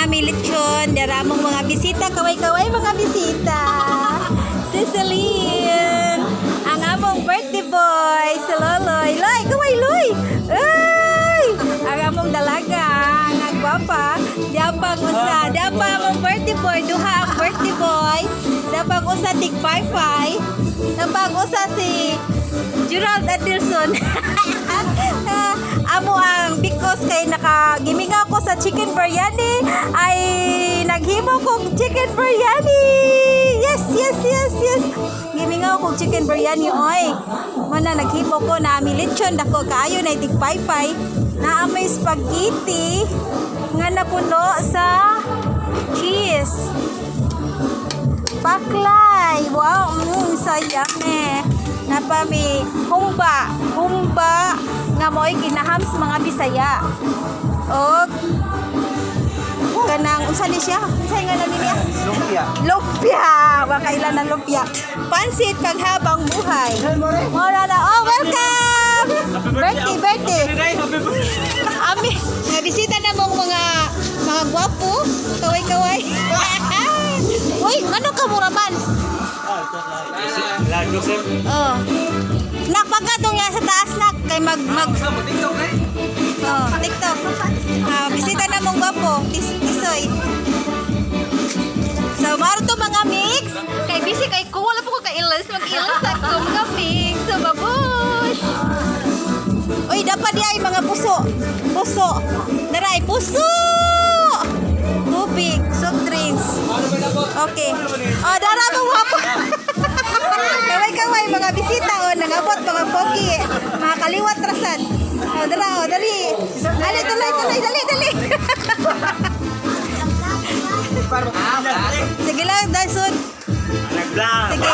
Nami lechon, dara among mga bisita, kaway-kaway mga bisita. Si Celine, ang among birthday boy, si Loloy. Loy, kaway Loy. Ay! Ang among dalaga, ang gwapa. Diapang usa, diapa among birthday boy, duha ang birthday boy. Diapang usa tig paypay. Diapang usa si Gerald Adelson. Amo ang because kay naka gimingaw ko sa chicken biryani ay naghimo kog chicken biryani. Yes. Gimingaw kog chicken biryani oy. Mo na naghimo ko na ami lechon dako kaayo na tig paypay. Na may spaghetti nga napuno sa cheese. Paklay! Wow, so yummy. Napami humba, humba nga mo'y ginaham sa mga Bisaya. Og kanang unsa ni siya? Unsa nga nani niya? Lumpia. Lumpia. Wa kailan na lumpia. Pansit panghabang buhay. Mora na. Oh, welcome. Birthday, birthday. Ami, nga bisita na mong mga gwapo. Kaway-kaway. Uy, ano ka mura man? Lago, sir. Oh. Nak pagkatong nga sa taas nak kay mag mag Oh, TikTok. Ah, bisita na mong gwapo, tisoy. So, maro to mga mix. Kay busy kay ko wala po ko kailas mag-ilas ako mga mix. So, babush. Uy, dapat di ay mga puso. Puso. Daray puso. Tubig, soft drinks. Okay. Oh, dara mo gwapo. Kaway-kaway mga bisita oh, nangabot mga pogi. Mga kaliwat rasan. Oh, dara oh, dali. Dali, dali, dali, dali, dali. Sige lang, Dyson. Nag-vlog. Sige.